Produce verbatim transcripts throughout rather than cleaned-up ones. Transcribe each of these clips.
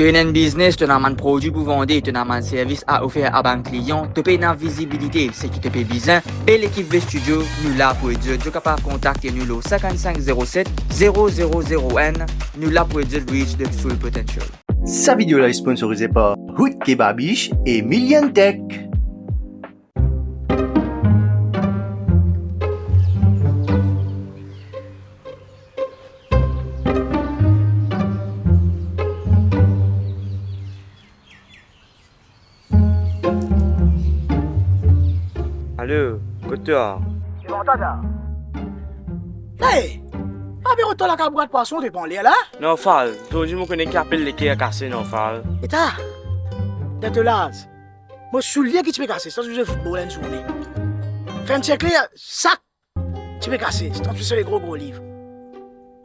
To ena enn biznes, to ena bann prodwi pou vande, to ena bann servis a ofer a bann klian, to pe ena vizibilite, seki to pe bizin, be lekip V Studio, nou la pou ed zot. Zot kapav kontakte nou lor cinquante-cinq zéro sept zéro zéro zéro un, nou la pou ed zot reach the full potential. Sa video la sponsorize par Hood Kebabish e Million Tech. Alo, kot to? Devan twa la. Hey! Pa biro to lakaz bwat pwason, to pran ler la? Non, Fal, zordi mo kone ki apel leker kase, non, Fal. Eta, dan to laz, mo soulie ki ti pe kase, sa zwe foutbol enn zourne. Fer enn tir kler, sak! Ti pe kase, ti transfise so gro, gro liv.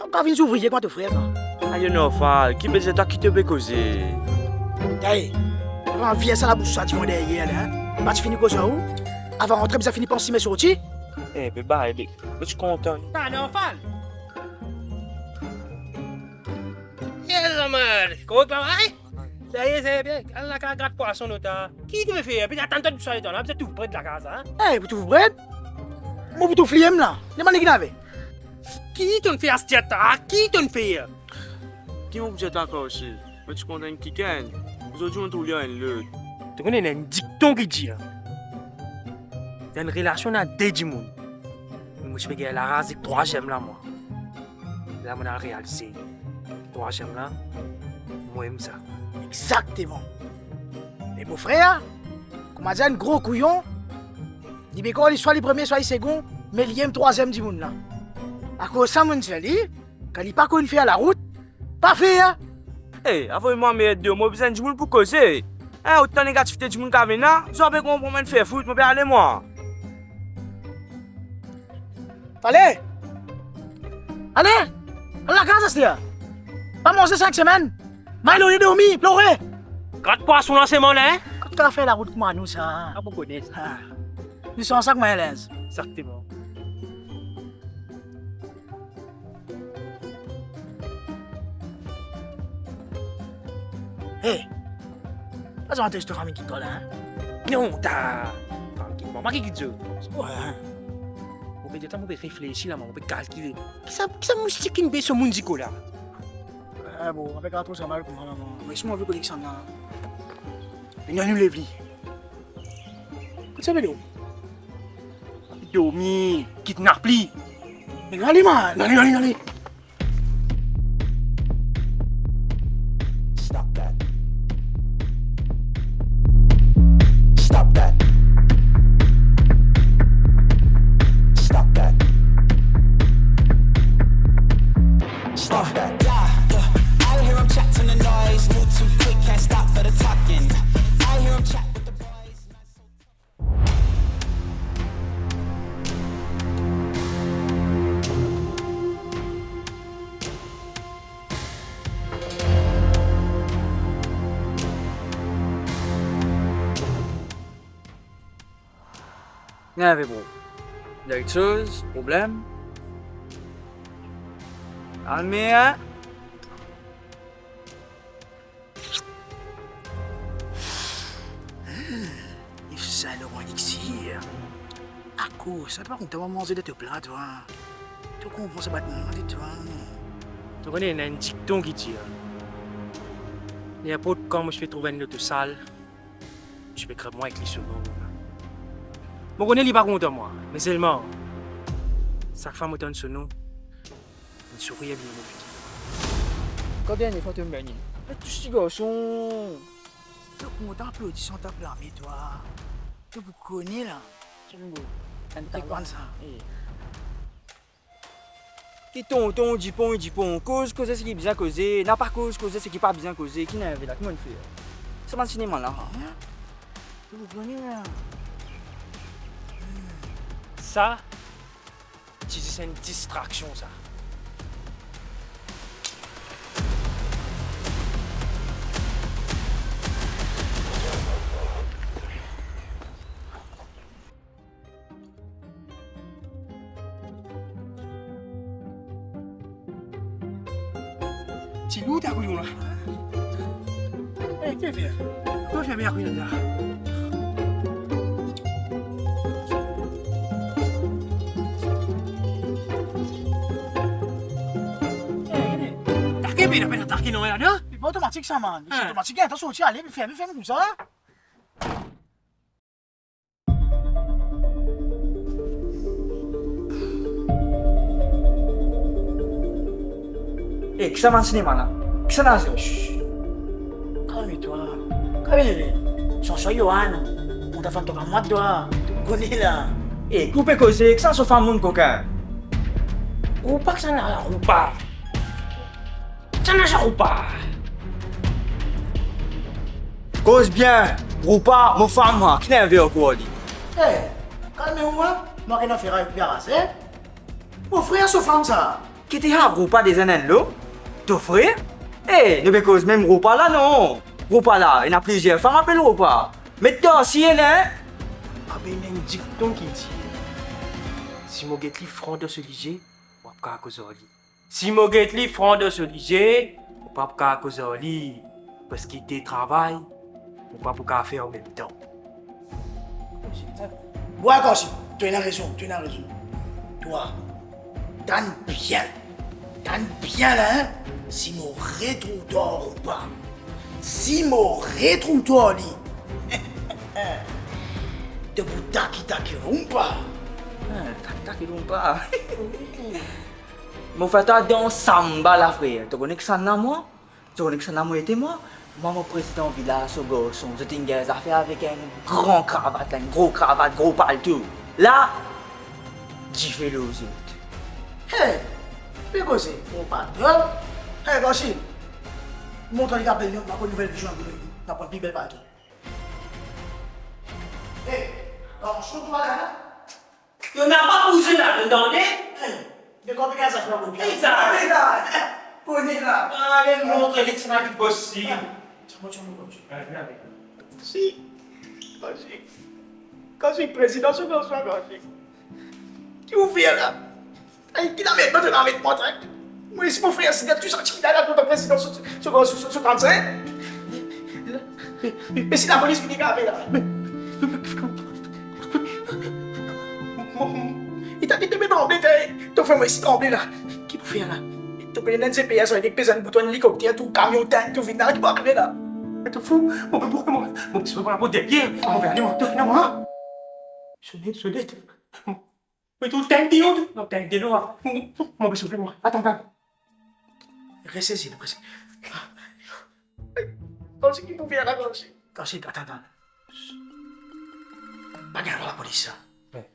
To kav vinn zouvrie kouma to frer, twa. Ayo non, Fal, ki bezwin twa ki to pe koze? Hey, pa anvi sa labous sa divan deryer la, hein? Pa ti fini koze ou? Avan rantre, bizin fini pans sime sorti. Eh, beba, ebe, mo ti kontan. Ah non, Fal! Yes, man. Kouma travay? Sa ye, sa ye bien. Al lakaz grat pwason, nou ta. Ki to pe fer? Pe atann twa dou sa letan la, bizin touf bred lakaz, hein? Eh, pou touf bred? Mo pou touf liem la. Demann li ki nave. Ki to'nn fer aster ta? Ki to'nn fer? Ki mo pou dir twa ankor osi? Mo ti kontan enn kikenn. Zordi mo trouv li ar enn lot. To kone, ena enn dikton ki dir, ena enn relasion ena de dimoun. Mo ti pe gagn laraz ek trwaziem la, mwa. La, mo al realize. Trwaziem la, mo enn sa. Exakteman. E mo frer, kouma dir, enn gro kouyon, li pe krwar li swa li premie, swa li segon, me li enn trwaziem dimoun la. Akoz sa, mo dir li, kan li pa konn fer larout, pa fer. Eh, avoy mwa, merde, mo bizin dimoun pou koze. Eh, otan negativite dimoun kav ena, zot pe konpran mwa fer fout, mo pe ale mwa. Ale! Ale! Al lakaz aster! Pa manze sink semenn! May lor li dormi, plore! Grat pwason la semenn, hein? Kot kav fer larout kouma nou sa? Ah, mo kone sa. Ah. Nou sanz sak mwayin linz. Exakteman. Hey, pa zot antre to fami ki kol, hein? Non, ta fami ki kol, mwa ki kit zot. Wi, hein? Mo pe letan, mo pe reflesi la, mo pe kalkile. Kisa, kisa moustik inn be so moun Ziko la? Eh, bon, mo pe kav trouv sa mal kouma la, mwa. Me si mo anvi konek sa la. Vini, nou lev li. Kot sa pe dormi? Dormi, kidnap li. Ale, man. Ale, ale, ale. Stop that. Stop that. Stop that. Stop that. Yeah, yeah. I hear 'em chat to the noise. Move too quick, can't stop for the talking. I hear 'em chat with the boys. Nerve, bro. Ena kiksoz, problem? Kalme, hein? If sa Laurent Elixir, akoz sa to pa kontan manze dan to pla, twa? To konpran sa bann mwa de twa? To kone, ena enn dikton ki dir, ninport kan mo ti pe trouv enn loto sal, mo ti pe krab mwa ek li so nom. Mo kone li pa kontan mwa, me selman, sak fwa mo tann so nom, enn sourir vini mo figir. Kan dernie fwa to gagne? Met tou ti garson. To kontan aplodi san tap lame, twa. To pou kone la. Enn tandan. Ki tonton, dipon, dipon. Koz, koze seki bizin koze. Napa koz, koze seki pa bizin koze. Ki nerve la, ki mo'nn fer? Sa bann sinema la. Hein? To pou kone la. Sa, ti zis enn distraksion sa. Ti lour ta kouyon la. Eh, ki fer? Kouma fer bien kouy la? Eh, gete. Atake, pe, pe atake non la, non? Li pa otomatik sa, man. Li otomatik, atann, sorti, ale, ferme, ferme koumsa. Eh, kisannla sinema la? Kisannla zwe? Shh. Kalme twa. Kalme, Johan. Mon ta fann twa kamwad twa. To kone la. Eh, koupe koze, kisannla so fam, mo kokin? Roupa, kisannla Roupa? Kisannla Roupa? Koz bien, Roupa, mo fam mwa, ki nerve ankor li. Eh, kalme ou, hein? Mwa ki ena fer avek Piaras, eh? Mo frer so fam sa. Ki ti ena Roupa dezenn enn lo? To frer? Eh, nou pe koz mem Roupa la, non? Roupa la, ena plizier fam apel Roupa. Met Darcy, ena, hein? Abe, ena enn dikton ki dir, si mo get li fran dan so lizie, mo pa pou kapav koz ar li. Si mo get li fran dan so lizie, mo pa pou kapav koz ar li, parski de travay, mo pa pou kapav fer anmemtan. Wi, Darcy, to ena rezon, to ena rezon. Twa, tann bien, tann bien la, hein? Si mo retrouv twa ar Roupa, si mo retrouv twa ar li, to pou taki taki Roupa. Ah, taki taki Roupa. Mo fer twa dans samba la, frer. To kone kisannla mwa? To kone kisannla mwa ete mwa? Mwa, mo prezidan vilaz so garson. Zot inn gagn zafer avek enn gran kravat, enn gro kravat, gro palto. La, dife lor zot. Hey, pe koze, mo patron. Hey, Darcy, mont li, apel nou, mo aprann nouvel vizion pou li. Mo aprann pli bel palto. Hey, garson twa la, la. To napa bouze la, to tande? Hey, de konbien sa fer koumsa? Hey, sa. Kone la, kone la. Ale, mont li, ti ena ki posib. Tiens, moi, tiens, moi, tiens. Ale, ale. Si. Kasi, kasi prezidan so garson, kasi. Ki ou fer la? Ey, ki lamet, mo, to lamet mwa, hein? Mo isi mo frer, si tou sa ti la, la, to prezidan so, so, so, so, so trannsenk. Me, me, me si lapolis vini, gave la. Me, me, me, li ta, li ta met tranble, to fer mo isi tranble la. Ki pou fer la? To kone ena GPS, avek pez enn bouton, likopter, tou kamion, tank, tou vinn la, ki pou arive la? Me to fou, mo pe boure, mo, mo pe boure deryer, mo pe ale, mo, to, non, mwa. Sonet, sonet. Mo, Wi, tou tank delo, tou. Non, tank delo, ah. Mo, mo, mo pe soufle, mwa. Atann, atann. Res sezi, res sezi. Darcy, ki pou fer la, Darcy? Darcy, atann, atann. Pa gagn lapolis, sa. Wi.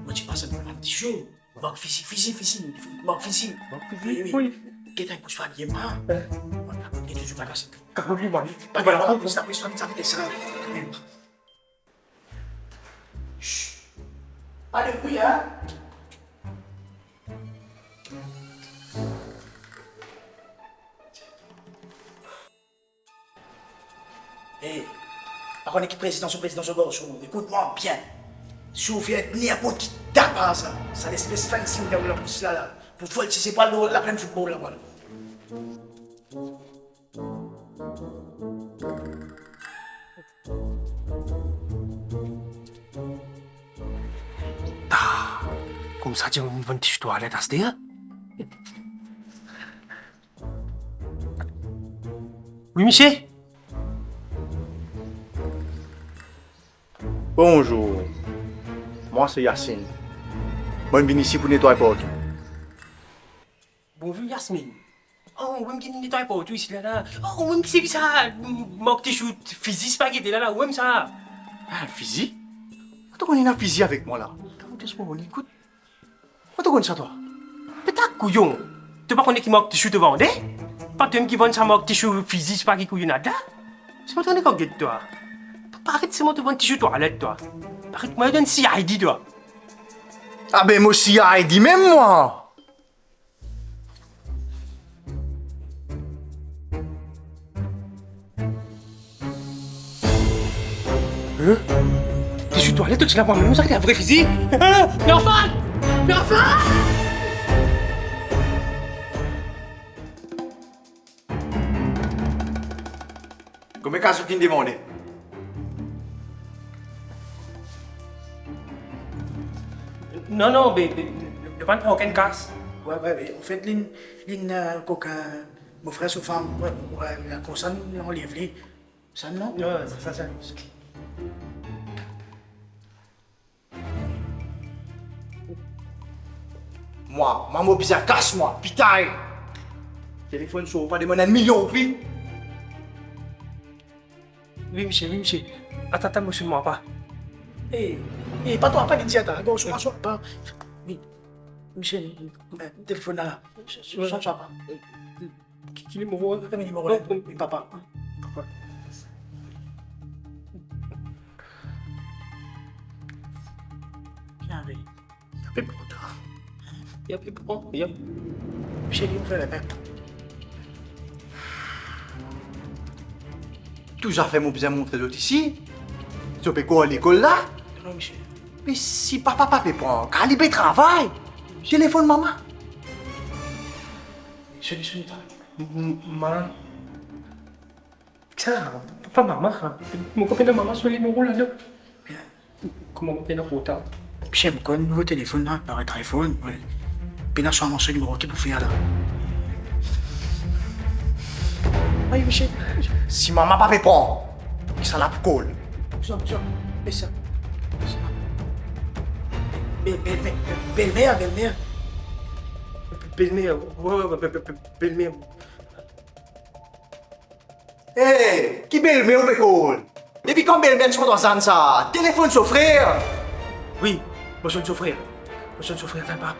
Mo ti pas enn bann ti sou. Mark fizi, fizi, fizi, mark fizi. Mark fizi, wi, wi. Wi. Get enn pous pamie, mwa. Wi. Mo pa konn ki touzour pa Darcy. Kan li, mwa. Pa gagn lapolis, lapolis, lapolis, lapolis, sa. Shh. Pa de bri, hein? Hey, pa kone ki prezidan so, prezidan so garson, ekout mwa bien. Si ou fer ninport ki dapar sa, sa lespes fencing dan ou labous la, la, pou voltize pou al lor laplenn foutbol laba. Ah, koumsa ti ena enn ti swit twalet aster, hein? Wi, misie. Bonzour. Mwa se Yasmine. Mo vinn isi pou netway partou. Bonzour, Yasmine. Oh, ou mem ki netway partou isi la, la. Oh, ou mem ki servi sa mark ti sou fizi, sipa gete la, la, ou mem sa. Ah, fizi? Kot to kone ena fizi avek mwa la? Kot to kone sa, twa? Be ta kouyon. To pa kone ki mark ti sou to vande? Pa to mem ki vann sa mark ti sou fizi, sipa ki kouyonad la? Sima to ena kan get twa. Paret sima to vann ti sou twalet, twa. Paret mwa to enn C I D, twa. Abe, mo C I D mem, mwa. Hein? Ti sou twalet, to ti la mwa mem, sa ki vre fizi? Hein? Lanfan! Lanfan! Konbien kas zot inn demande? Non, non, be, be, nou pa'nn pran okenn kas. Wi, wi, wi. Anfet, linn, linn, euh, kokin, mo frer so fam, wi, wi, la koumsa nou anlev li. Sa non? Wi, sa, sa, sa. Mwa, mwa, mo bizin kas mwa, pitay. Telefonn sore, pa demann enn milion roupi. Wi, misie, wi, misie. Atann, atann, mo sonn mo papa. E, e, pa to papa, li dir atann, atann, sonn mo papa. Wi, misie, eh, telefonn la, la. Sonn mo papa. Ki, ki nimero? Ki nimero la? Non, non. Papa. Papa. Bien, wi. Li pe pran ta. Li pe pran, li. Misie, li fer lepep. Tou zafer mo bizin montre zot isi. Zot pe koz lekol la. Non, misie. Me si papa pa pe pran, kan li pe travay? Telefonn mama. Misie, misie, misie. M-, m-, ma-, Sa, pa mama, mo pa pena mama so nimero la, non. Kouma mo pena portab? Misie, mo konn nouvo telefonn la, paret iPhone, wi. Pena so mama so nimero, ki pou fer la? Ay, misie. Si mama pa pe pran, kisannla pou kol? Zot, zot, bes sa. Bes sa. Be-, be-, be-, belmer, belmer. Belmer, wi, wi, be-, be-, be-, belmer. Hey, ki belmer ou pe kol? Depi kan belmer ti kontan zann sa? Telefonn so frer. Wi, mo sonn so frer. Mo sonn so frer, atann pa.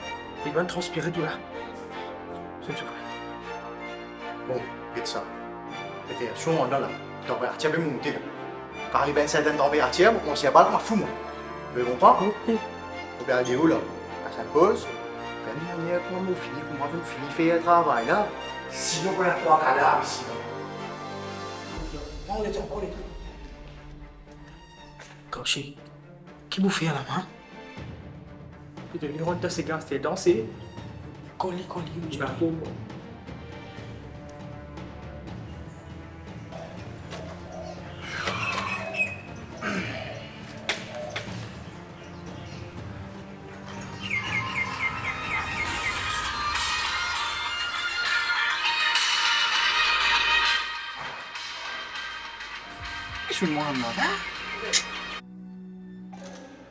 Li bann transpire tou la. Sonn so frer. Bon, get sa. Atann, so andan la. Tanperatir pe monte la. Kan li ariv enn sertenn tanperatir, mo koumans tir bal kouma fou, mwa. Ou konpran? Wi. Ou pe al deor la. Pas enn poz. Fer enn manier kouma mo fini, kouma mo fini fer travay la. Sinon, pou ena trwa kadav isi la. Non, letan, letan. Kousi, ki pou fer la, mwa? Li donn li rant dan se gaz, te danse. Koli, koli, ou dimoun. Ki sonn mwa la, a?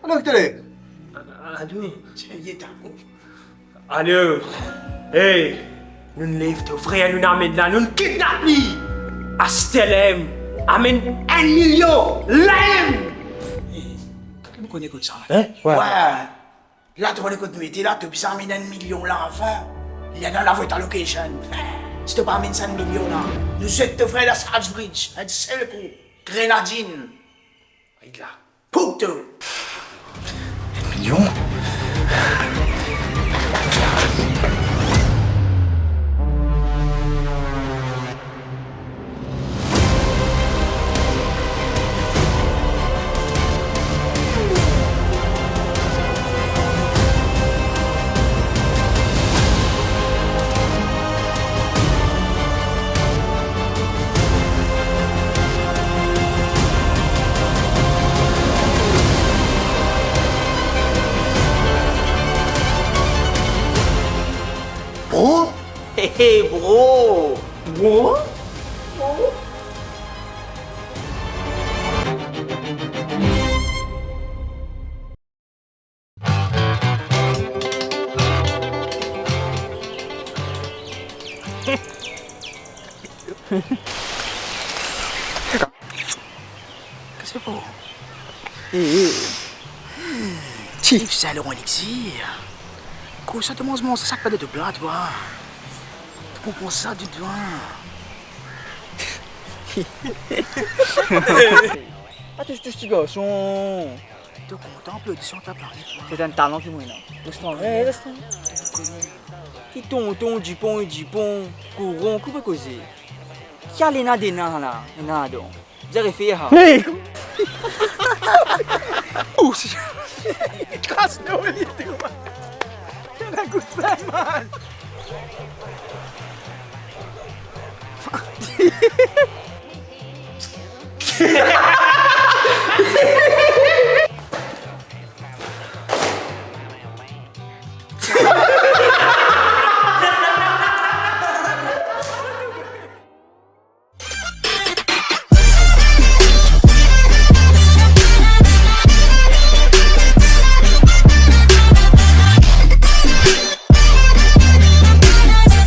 Alo, ki tele? Alo. Alo. Hey, nou'nn lev to frer, nou'nn amenn la, nou'nn kidnap li. Aster la mem, amenn enn milion la mem. Hey, kot nou kone kot sa? Hein? Wi. Wi. La, to kone kot nou ete la, to bizin amenn enn milion la avan. Li ena lavoy ta location. Si to pa amenn sa enn milion la, nou zet to frer dan Salisbury Bridge, enn sel kou, grenadinn. Ayi la. Pou to. Enn milion? Bro? Hey, hey, bro! Bro? Bro? Kase pou? Eh, eh. Ti. Yves Saint Laurent Elixir. Kosa to manz, manz sa ki pa dan to pla, twa? To konpran sa, twa? Pa tous, tous ti garson. To kontan aplodi sa, ta planet, twa? Se enn talan ki mo ena. Les tranble, les tranble. Ki tonton Dipon e Dipon, kouran, koupe koze. Ki ale ena dena la, ena don. Zare fer, ha. Hey! Osi. Kras nou, li, twa. Ena kout fer, man.